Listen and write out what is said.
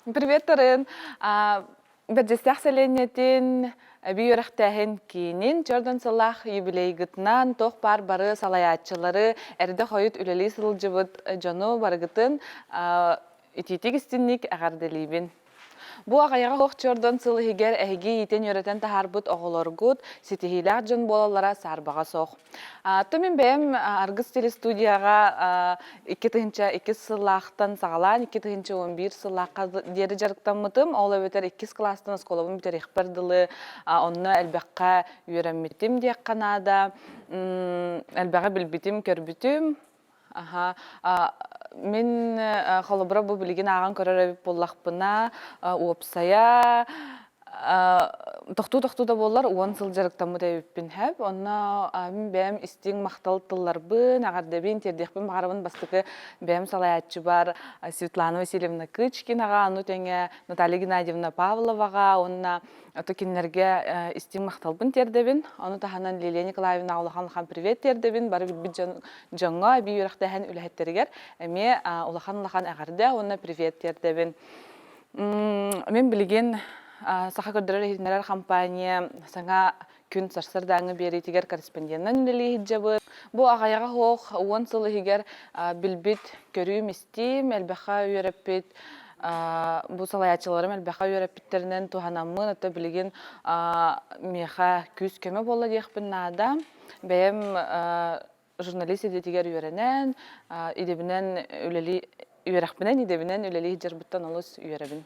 Привет, Тарын! Бэрдьэстээх сэлиэнньэтин эбии үөрэхтээһин киинин чордон сыллаах юбилейгытынан туох баар бары салайааччылары, эрдэ хойут үлэлии сылдьыбыт дьону барыгытын итиитик истинник эҕэрдэлиибин. Бу аҕыйаҕа суох чордон сыл иһигэр эһиги иитэн-үөрэтэн таһаарбыт оҕолоргут ситиһиилээх дьон буолаллара саарбаҕа суох. То мин бэйэм Аргыс телестудияҕа 2002 сыллаахтан саҕалаан 2011 сыллаахха диэри дьарыктаммытым. Ол эбэтэр иккис кылаастан оскуолабын бүтэриэхпэр дылы онно элбэххэ үөрэммитим диэххэ наада. Элбэҕи билбитим, көрбүтүм. Аха. Мин холобура бу билигин ааҕан көрөр эбит буоллахпына, уопсайа тохтуу-тохтуу да буоллар 10 сыл дьарыктаммыт эбиппин сөп. Онно мин бэйэм истиҥ махтал тылларбын, эҕэрдэбин тиэрдиэхпин баҕарабын бастакы бэйэм салайааччыбар Светлана Васильевна Кычкинаҕа, ону тэҥэ Наталья Геннадьевна Павловаҕа уонна Ото кинилэргэ истиҥ махталбын тиэрдэбин. Ону таһынан Лилия Николаевна улахан-улахан привет тиэрдэбин. Бары билбит дьон дьоҥҥо эбии үөрэхтээһин үлэһиттэригэр эмиэ улахан-улахан эҕэрдэ уонна привет тиэрдэбин. Мин билигин Саха көрдөрөр-иһитиннэрэр компания саҥа күн сарсыардааҥҥы биэриитигэр корреспонденынан үлэлии сылдьабын. Бу аҕыйаҕа суох 10 сыл иһигэр билбит көрүүм-истиим, элбэххэ үөрэппит бу салайааччыларым элбэххэ үөрэппиттэринэн туһанаммын, ото билигин миэхэ күүс-көмө буолла диэхпин наада. Бэйэм журналист идэтигэр үөрэнэн, идэбинэн үлэлии үөрэхпинэн идэбинэн үлэлии сылдьарбыттан олус үөрэбин.